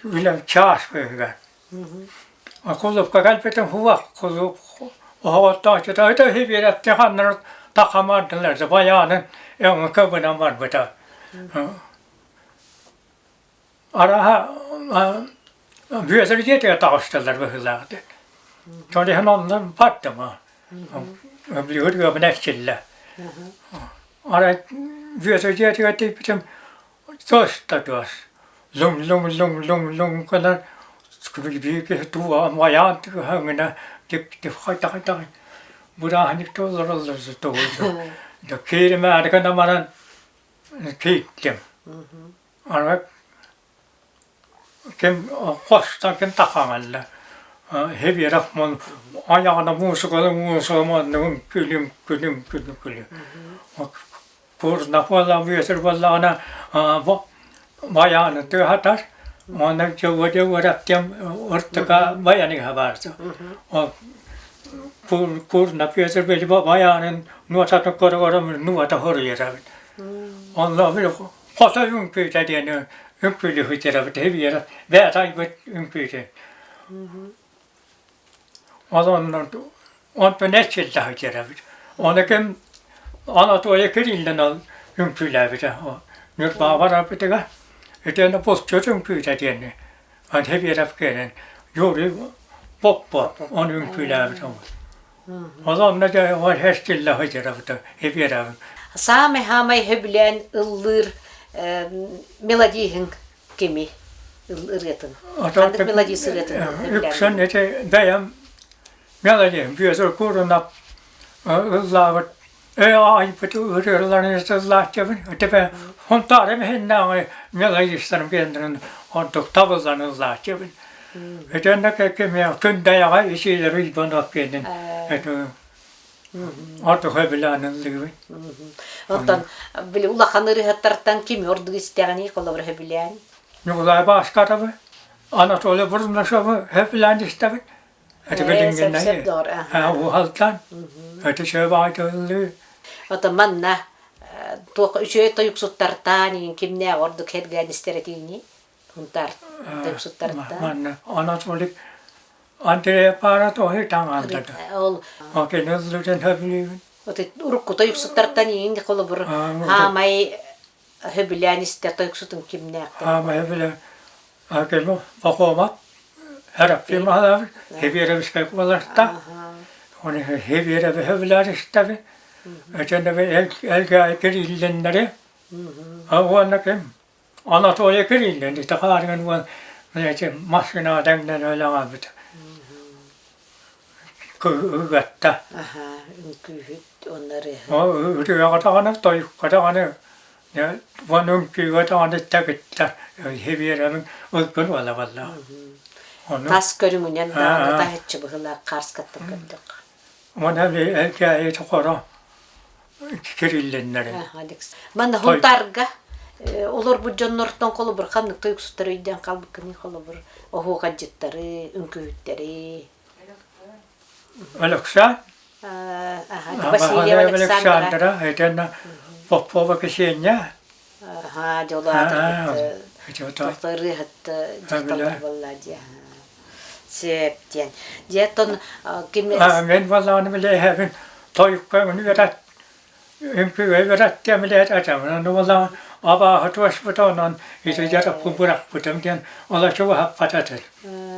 үлэм чаас быыһыгар. Кулуупка кэлбитим хуах кулууп оһоҕоттооччута өтө биэрэпти ханнары тахамаардылар байаанын өҥө көбүнэн барбыта. Араха Бүөтүр дьиэтигэр таҕыстылар быһыылаах диэн. Ол иһин онно бардым. Билигин ыабын эрчиллэ. Арай Бүөтүр дьиэтигэр тиийбитим туос да туос. Луҥ-луҥ-луҥ-луҥ-луҥ гынан биир киһи тууһаан майаан тыаһаҥына хайдах-хайдах бырааһынньык туоллараллар тугуй кииримээри гынан баран киирдим. Аны ким хостон ким тахаҥалла Хеберов мун айаҕына муусукалы муусука манныгын күлүм күлүм күлүм күлүм курна буолла бүөтүр буоллаҕына байааны тыаһатар уонна дьылга дьылгыраптем ыртыка баяныга баарса курна Петр били байаанын нуотатын көрө-көрө нуота хоруйарабыт онно били Хото үҥкүүтэ диэн үҥкүүлүһүтэрэ биэрэ бэйэтэ айбыт үҥкүүтүн. Ол онно онтон эрчиллэ сылдьар Ону ким Анатолий Кириллин ол үҥкүүлээбитэ. Ньурбаҕа барарбытыгар итиэннэ булчут үҥкүүтэ диэни Андрей Биэров кэлэн Юрий Поппо ону үҥкүүлээбитэ. Ол онно дьэ ол эрчиллэ сылдьарабыта Ибиэрэбин. Саамай-хаамай сөбүлээн ыллыыр мелодиһыҥ кими ырыатын? Ханнык мелодист ырыатын сөбүлээн? Үксэн ити бэйэм мелодиһым Петр Курунов ыллаабыт Ээ айбыт ырыаларын ыллааччыбын. Итипэ Хонтаарым иһиннээҕи мелодистарым киэннэрин ордук табыллан ыллааччыбын. Итиннэ кэмиэ Күндэйэҕэ Исидор Иванов киэнин это ордук сөбүлээн ыллыыбын. Оттон били улахан ырыаһыттартан кими ордук истэҕиний холобур сөбүлээн? Ньукулай Бааскаровы, Анатолий Бурнашовы сөбүлээн истэбин. Это билиҥҥиннэ уһалтан это сөбаайда ыллыы. Оттон манна туох үчүгэй тойуксуттартаан иин кимнээх ордук хэргээн истэр этиини? Хунтаар тойуксуттарыттан. Манна Анатолий Андрей пара тоһи таҥаандата. Ол Окей, ыллыытын сөбүлүүбүн. Урукку тойуксуттартан иин холобур хаамай сөбүлээн истэр тойуксутун кимнээхтэр? Хаамай сөбүлээн Акему Пахомов Хараппи Махалаабыт Хебиэрэбискай куоласта Оны Хебиэрэби сөбүлээн истэбин. Өтөнөбү элгээйи кириллиннэри уонна ким Анатолий Кириллин ити хаарыгын уон эти машина дэҥнэн өлөҥөбүт ыгатта. Үҥкүүһүт уонна ырыаһыт. Ырыаҕа даҕаны, тойукка даҕаны уон үҥкүүгэ даҕаны тэгиттэр Хибиэрэбин ылгын уола буолла. Тас көрүҥүнэн даҕаны таһыччы быһыылаах хаарскаттан көрдөххө. Уонна Элгээйи хоро кириллиннэри. Манна Хунтаарга олорбут дьоннортон холобур ханнык тойуксуттар өйдөөн хаалбыккыный холобур оһуохайдьыттары, үҥкүүһүттэри. Александр Васильева Александра. Александра, итиэннэ Попова Ксения. Аха, дьолу аатырбыт ырыаһыт дьахталлар буолла дии. Сөп диэн. Дьэ, оттон ким... Мен балааны билээһэбин тойукка үөрэт үҥкүүгэ үөрэттиэм билээт атамын ону балаҕан абааһы туоспута онон ити дьарыкпын бырахпытым диэн олочу баһаппат этим.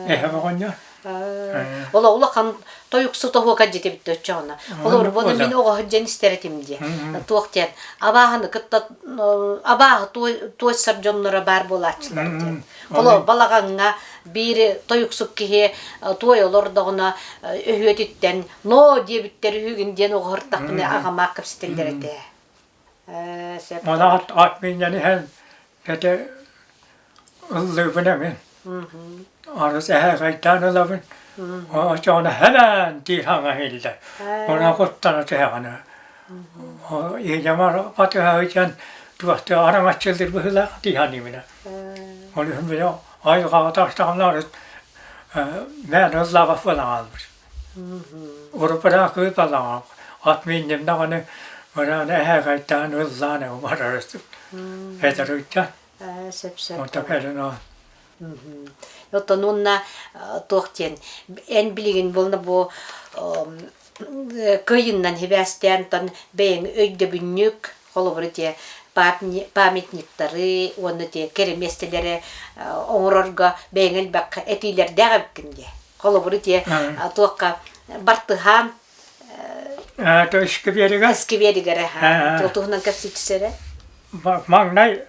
Эһэм оҕонньор. Ол улахан тойуксу тоһуока дьитибит оччоҕуна. Олор буну мин оҕо дьэн истэр этим дии. Туох диэн абааһыны кытта абааһы туойсар дьонноро баар буолааччылар диэн. Олор балаҕаҥҥа биир тойуксук киһи туой олордоҕуна өһүөтүттэн ноо диэбиттэр үһүгүн диэн оҕоһортахпына аҕамаах кэпсэтэллэр этэ. Мана ат миинньэн иһэн этэ ыллыыбын эҥин. Арыс эһээхэйдээн ылабын. Очоҕуна хэмээн дии саҥа иһиллэр. Онон куттана түһэҕин. Ийэм батыһа сылдьан туохтуу араҥаччылыыр быһыылаах дии саныыбын. Ол иһин били айылҕаҕа таҕыстаҕына арыт мээнэ ыллаабат буолан хаалбыт. Уруппараах кыыс балаҕан ат миинним даҕаны барааны эһээхэйдээн ыллаан барар эдэр ыччат. Сөп-сөп. Онто кэлин ол. Оттон уонна туох диэн эн билигин буолна бу кыйыннан хибээстээн тон бэйэҥ өйдөбүнньүк холобур ити памятниктары уонна ити кэрэ миэстэлэри оҥорорго бэйэҥ элбэххэ этиилэрдээх эбиккин дии. Холобур ити туохха бартыһаан То искибиэригэр искибиэригэр туһунан кэпсииччисэрэ маҥнай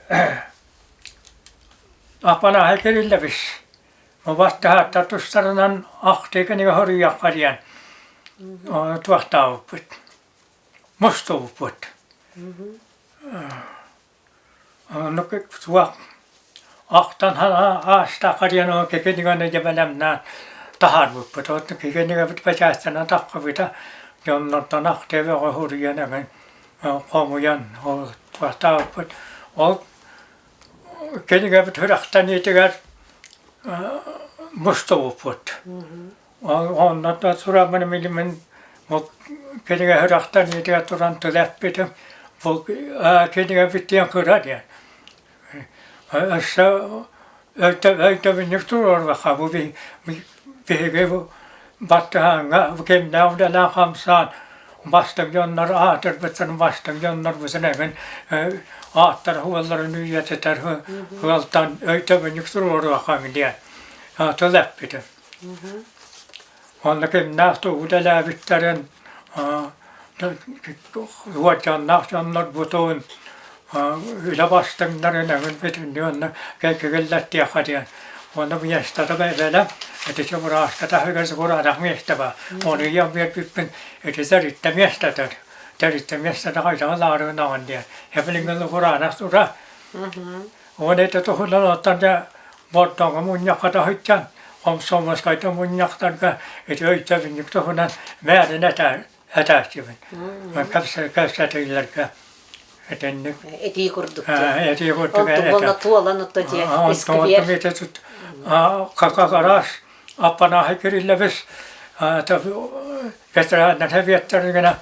аппанааһы кириллэбис бастаһааттар тустарынан ахтыы кинигэ хоруйуохха диэн туохтаабыппыт мустубуппут. Оннук суох ахтан аастаахха диэн ол кикинигэни дьэ бэлэмнээн таһаарбыппыт. Оттон кикинигэбит бэчээттэнэн таххыбыта дьоннортон ахтыы бөҕө суруйан эҥин хомуйан ол туохтаабыппыт. Ол кинигэбит сүрэхтэниитигэр мустубуппут. Онно да тураммын мин бу кинигэ сүрэхтэниитигэр туран тыл эппитим. Бу кинигэ бүттүөн кыра диэн. Өссө өйдөбүнньүк туруорбакка бу биһиги бу баттыһааҥҥа бу кимнээх үлэлээн хамсаан бастыҥ дьоннор аатырбыттарын бастыҥ дьоннорбутун эҥин ааттара уолларын үйэтитэр ыалтан өйдөбүнньүк туруоруохха диэн тыл эппитим. Онно кимнээх тугу үлэлээбиттэрин уордьаннаах дьоннорбутун үлэ бастыҥнарын эҥин бүтүннүү онно кэлгиллэттиэххэ диэн. Онно миэстэтэ бэлэм, ити чобурааска таһыгар кураанах миэстэ баар. Ону ийэм биэрбиппин ити тэрилтэ миэстэтэ, тэрилтэ миэстэтэ хайдаҕын лаарыгынаҕын диэн. Эбилиҥҥэ кураанах тура. Уон ити туһунан оттон дьэ Бордоҥҥо мунньахха да сылдьан, хомсомуоскайда мунньахтарга ити өйдөбүнньүк туһунан мээрин этээччибин. Кэпсэтиилэргэ итинник. Этии курдук. Этии курдук. Онтун буолла туолан отто дьиэ искибиэр. Какараас аппанааһы кириллэбис ветераннар сэбиэттэригинэ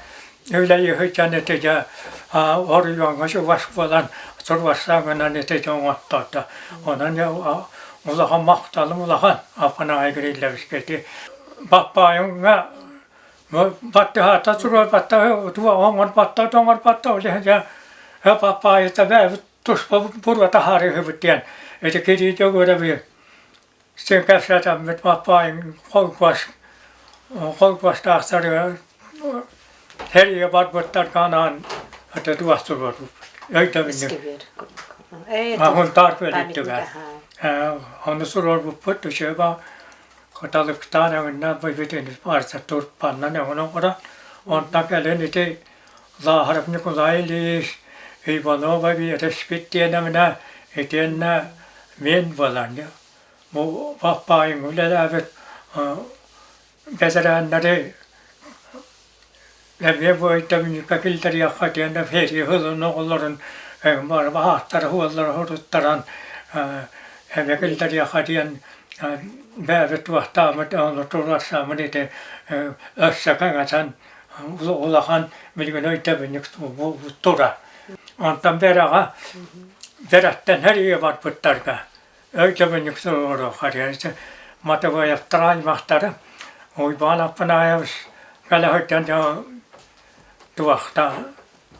үлэлии сылдьан ити дьэ оройуоҥҥа чугас буолан турбастааҥынан ити дьэ оҥоттордо. Онон дьэ улахан махталым улахан Аппанаайы Кириллэбискэ ити Баппаайыҥҥа баттыһаата туруорбатта оҥорбатта оҥорбатта ол иһин дьэ Баппаайыта бэйэбит туспа буруо таһаарыыһыбыт диэн ити Кирилл Егоровы Син кэпсэтэммит Маппаайын холкуос холкуостаахтарыгар сэриигэ барбыттарга анаан аты туохтуруорбуппут өйдөбүнньүк Хунтаар күөлүттүгэр ону суруорбуппут үчүгэй кыталыктаан өҥүннээн бүтүн барыта турпаннан өҥүн оҥорон онтон кэлин ити Лааһаров Ньукулай Ильич Иванова биэрэспит диэнэминэ итиэннэ мин буолан бу Баппаайыҥ үлэлээбит бэтэрээннэри эмиэ бу өйдөбүнньүккэ киллэриэххэ диэн Ферия сылын оҕолорун ааттара уоллара суруттаран эмиэ киллэриэххэ диэн бэйэбит туохтааммыт ону туруорсааммыт ити өссө кэҥэтэн улахан билигин өйдөбүнньүк тура. Онтон Бэрэҕэ Бэрэттэн сэрии барбыттарга өйдөбүнньүк туруоруохха диэн Матыбаевтар аймахтара Уйбаан Аппанаевич кэлэ сылдьан туохта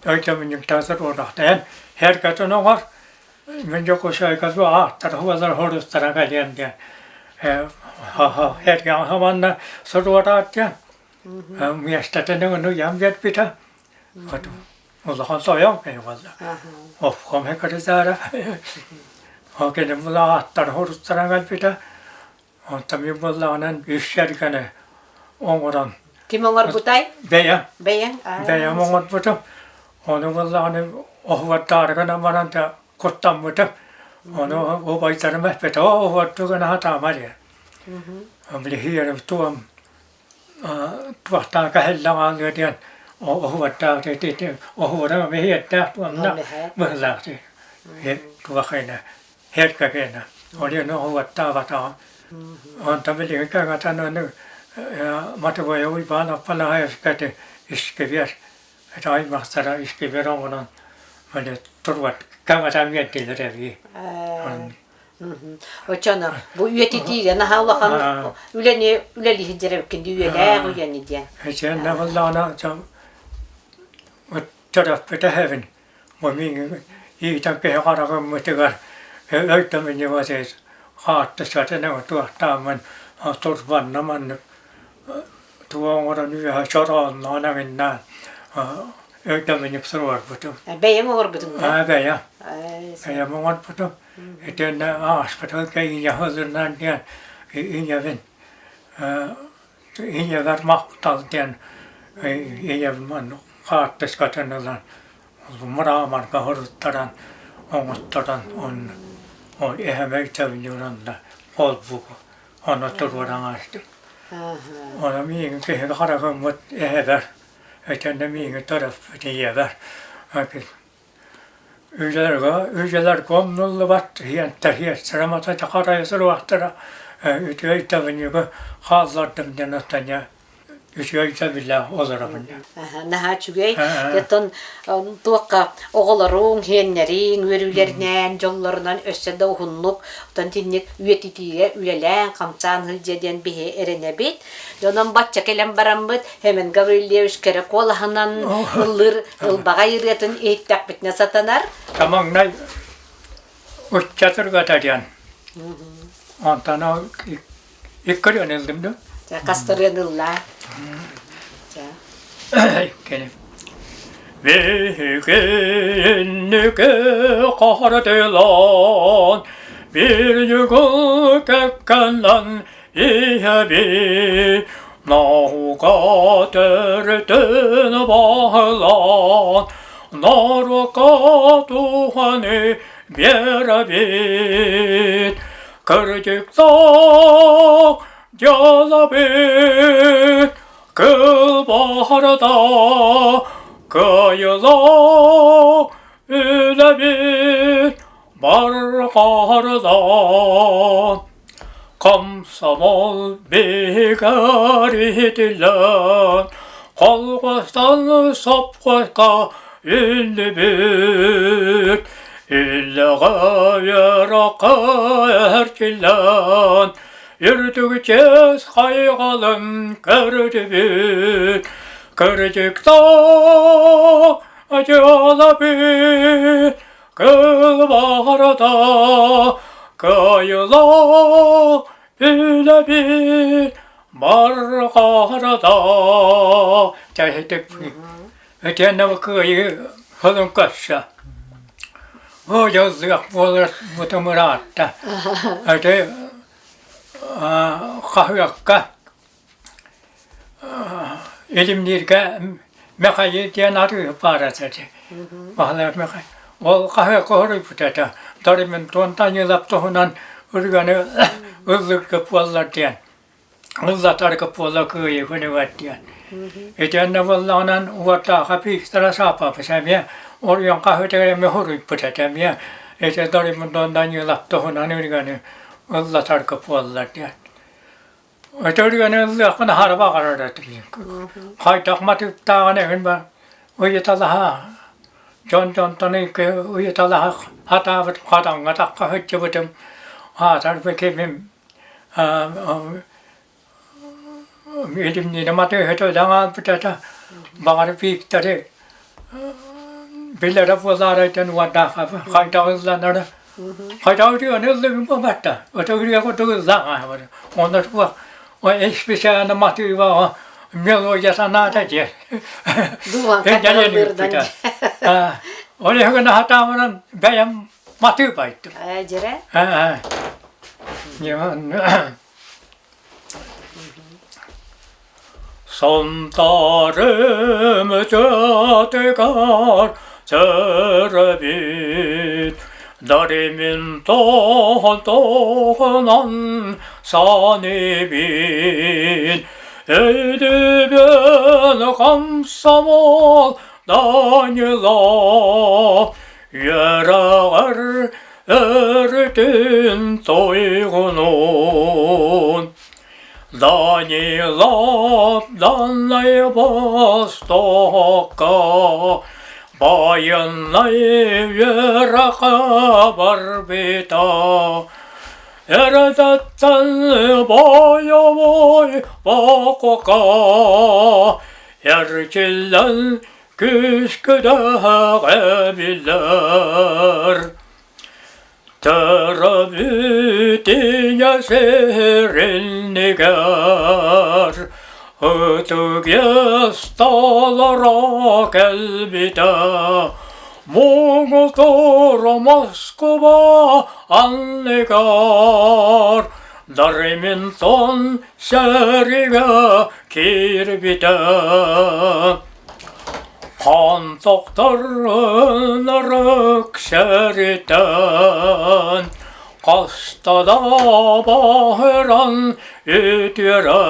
өйдөбүнньүктээх туруорахта эн сэргэтин оҥор мин Дьокуускайга ааттара уоллар хоруттара кэлиэм диэн. Эргэҕэ суруораат диэн миэстэтин ыҥырыйан биэрбитэ. Улахан тойон киһи буолла. Обком секретара. Ол кини булаҕаттар хоруттаран кэлбитэ. Онтон мин буоллаҕынан үс сэргэни оҥорон Ким оҥорбутай? Бэйэм. Бэйэҥ? Бэйэм оҥорбутум. Ону буоллаҕына оһуордаары гынан баран да куттаммытым. Ону убайдарым эппитэ, оо оһуордуу гына сатаама диэн. Били туом туохтаан кэһиллэн хаалыа диэн оһуордаах оһуора мэһиэттээх туомна быһылаах туох ина һэркэкэна олиэн оһуоттаабатаҕым. Онтон билигин кэҥэтэн аны Матыбайа Уйбаан Аппанаһаевскай искибиэр это аймахтара искибиэр оҥорон били турбат кэҥэтэн биэрдилэр эбии. Оччоно бу үйэтитиигэ наһаа улахан үлэни үлэлиһин дьэрэбиккин үйэлээх үйэни диэн. Эчээннэ буоллаҕына төрөппүтэ эһэбин бу миигин иитэн киһи хараҕыммытыгар өйдөмүнньүбэт хаартыскатын туохтааммын турбанна маннык тугу оҥорон үөһэ чороонноон эҥиннээн өйдөмүнньүк суруорбутум. Бэйэҥ оҥорбутуҥ да? Бэйэм. Бэйэм оҥорбутум. Итиэннэ ааспытыл кэйиинэ сылдьынан диэн ийэбин ийэбэр махтал диэн ийэбин маннык хаартыскатын ылан мраморга суруттаран оҥотторон ол эһэм өйдөбүнньүгүн онно холбугу ону туруоран аастым. Ону миигин киһи харагыммыт эһэбэр итиэннэ миигин төрөппүт ийэбэр Үлэлэргэ үлэлэргэ умнуллубат иэнтэр мата харайа суруохтара үтүө өйдөбүнньүгү хааллардым диэн оттон үчүгэй өйдөбүллээх олоробун. Наһаа үчүгэй. Оттон туохха оҕолоруҥ, сиэннэриҥ үөрүүлэринэн, дьоллорунан өссө да уһуннук, оттон итинник үйэтитиигэ үлэлээн, хамсаан сылдьыа диэн биһи эрэнэбит. Онон бачча кэлэн бараммыт Хэмэн Гаврильевич кэрэ куолаһынан ыллыыр ылбаҕай ырыатын иһиттэхпитинэ сатанар. Маҥнай ыччатырга диэн. Онтон ол икки ырыаны ыллым да. Хас ырыаны ыллаа? Иккини. Биһигинники хаһардылан bir ньугул кэккэнэн Иһэби наука төрүтүн баһылаан, норуокка туһаны биэрэбит. Кырдьыктаах дьыалабыт кылбаһарда кыайыылаах үлэбит барҕарда. Комсомол биһигэр иһитиллэн, колхозтан сопхуоска үллүбүт, үллэҕэ үөрэххэ эрчиллэн, үрдүк чиэс хайҕалын көрдүбүт, кырдьыктаах дьыалабыт Кылбаҕарата кыайыылаах үлэбит барҕарата Чэһитик итиэннэ кыайыы сылын көрсө дьыллыах буолар бутум ыраатта. Ити хаһыакка Илимнииргэ Мэхэйи диэн арыы баар этэ дии. Баһылай Мэхэй. Ол хаһыакка хоруйбут этэ. Дорментон Данилов туһунан ырыаны ыллыырга буоллар диэн. Ыллатарга буолла кыайыы күнүгэр диэн. Итиэннэ буоллаҕынан уотааха пиистара сааппаппыт эмиэ оруйан хаһыатыгар эмиэ хоруйбут этэ эмиэ ити Дорментон Данилов туһунан ырыаны ыллатарга буоллар диэн. Өтөрүөнү ыллыахпын аһара баҕарар этим. Хайдах матыыптааҕын эҥин бар ыйыталаһа дьон дьонтон ыйыталаһа сатаабыт хадаҥҥа тахха сылдьыбытым аатар кимим илимниини матыыһыт өлөн хаалбыт этэ баҕар Викторы билэрэ буолаарай диэн уордаахха хайдах ылланара. Хайдаҕы ыллыгым буолбатта. Отогрия курдук ыллаан Онно туох специально матыыба мелодия санаата диэн. Ол иһигин хатаамынан бэйэм матыып айттым. Дьэрэ? Сунтаарым тыатыгар төрөбүт, Даримин тоһон-тоһунан саныбын. Өйдүбүн комсомол Данила, Үөрэҕэр өрүтүн тойгунун. Данилов Даннай Востокка байыннай үөрэххэ барбыта. Эрдэттэн бойобуой бокука эрчиллэн күүскүдэҕэ биллэр. Төрөбүт ийэ сириннигэр ытык иэс толоро кэлбитэ муҥутуур Москуба анныгар Дариминтон сэригэ киирбитэ. Хонтохторун ырык сэритэн, хаста да баһыран үтүөрэ,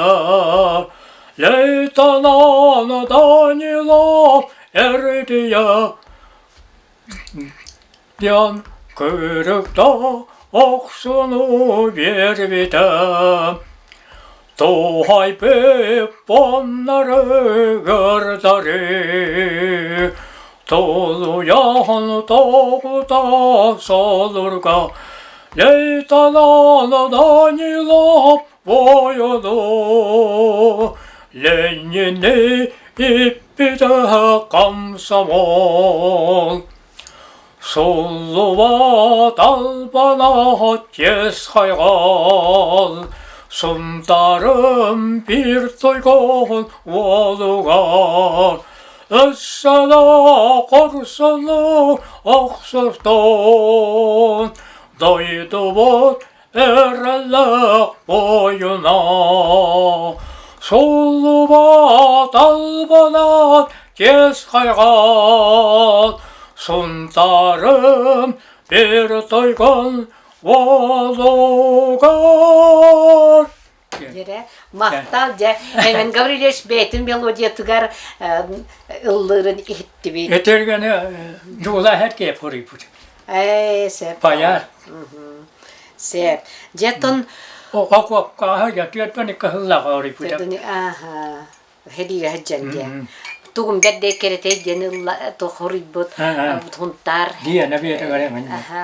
лейтенант Данилов эрдийэ диэн кырыкта охсуну биэрбитэ. Туһайбыт поннарыгар дары, Тулуйан тоҕута солурга, Лейтенант Данилов буойуну, Ленини иппитэ комсомол. Суллубат албана чиэс хайҕал, Сунтаарым биир тойгоһун уолугар, Өссө да хорсуннук охсустун, Дойдубут эрэллээх буойуна. Суллубат албанат чиэс хайҕал, Сунтаарым биир тойгон уолугар. Дьэрэ, махтал дьэ. Эмен Гаврильевич бэйэтин мелодиятыгар ыллыырын иһиттибит. Этергени дьуула эркиэ хоруйбут. Ээ, сеп. Баяр. Сеп. Дьэ, тон Окуопкааһы дьэ түөртөн икки сыллаах хоруйбута. Ааха. Хелигэ сылдьан диэн. Тугум бэрдэ кэрэтэй диэн ылла хоруйбут Хунтаар. Диэн эбиэтэ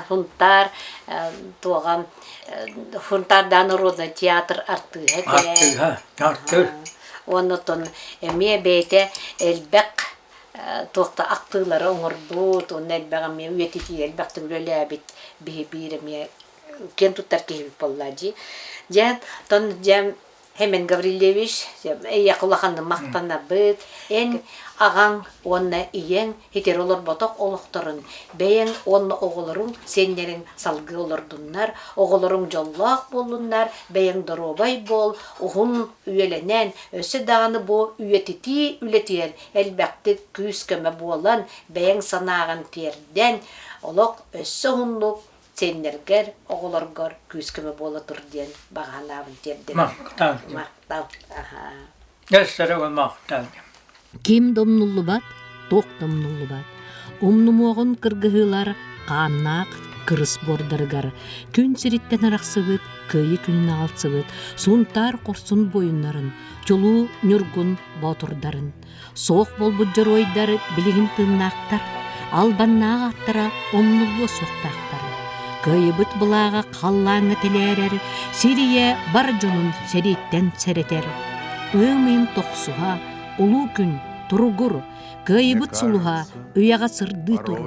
Хунтаар туоҕа Хунтаардаан народный театр артыыһа этэ. Артыыһа, артыыс. Уонна оттон эмиэ бэйэтэ элбэх туохта актыылары оҥорбут, уонна элбэх эмиэ үйэтитии элбэхтик үлэлээбит биһи биир эмиэ киэн туттар киһибит буолла дии. Дьэ, тон дьэ Хемен Гаврильевич, эйиэхэ улаханнык махтанабыт. Эн аҕаҥ уонна ийэҥ итири олорботох олохторун бэйэҥ уонна оҕолоруҥ сиэннэриҥ салгыы олордуннар, оҕолоруҥ дьоллоох буоллуннар, бэйэҥ доруобай буол, уһун үйэлэнэн, өссө даҕаны бу үйэтитии үлэтигэр элбэхтик күүс-көмө буолан, бэйэҥ санааҕын тиэрдэн, олох өссө уһуннук сиэннэргэр, оҕолоргор күүс-көмө буола тур диэн баҕа санаабын тиэрдэбин. Махтал. Махтал. Аһаа. Эссэрэ махтал. Ким да умнуллубат, туох да умнуллубат. Умнумуоҕун кыргыһыылар хааннаах кырыс буордарыгар күн сириттэн арахсыбыт, кыайыы күнүн аҕалсыбыт Сунтаар хорсун буойуннарын, чулуу Ньургун боотурдарын, Суох буолбут дьоруойдар билигин тыыннаахтар, албаннаах ааттара умнуллуо суохтаахтар. Кыайыбыт былааҕа халлааҥҥа тэлээрэр, сир ийэ бар дьонун сэрииттэн сэрэтэр. Ыам ыйын тохсуһа, улуу күн. Туругур, кыайыбыт сулуһа үйэҕэ сырдыы тур,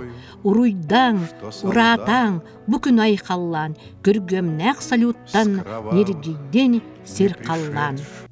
уруйдааҥ, ураатааҥ, бу күн айхаллаан, күргүөмнээх салюттан ньиргийдин сир халлаан.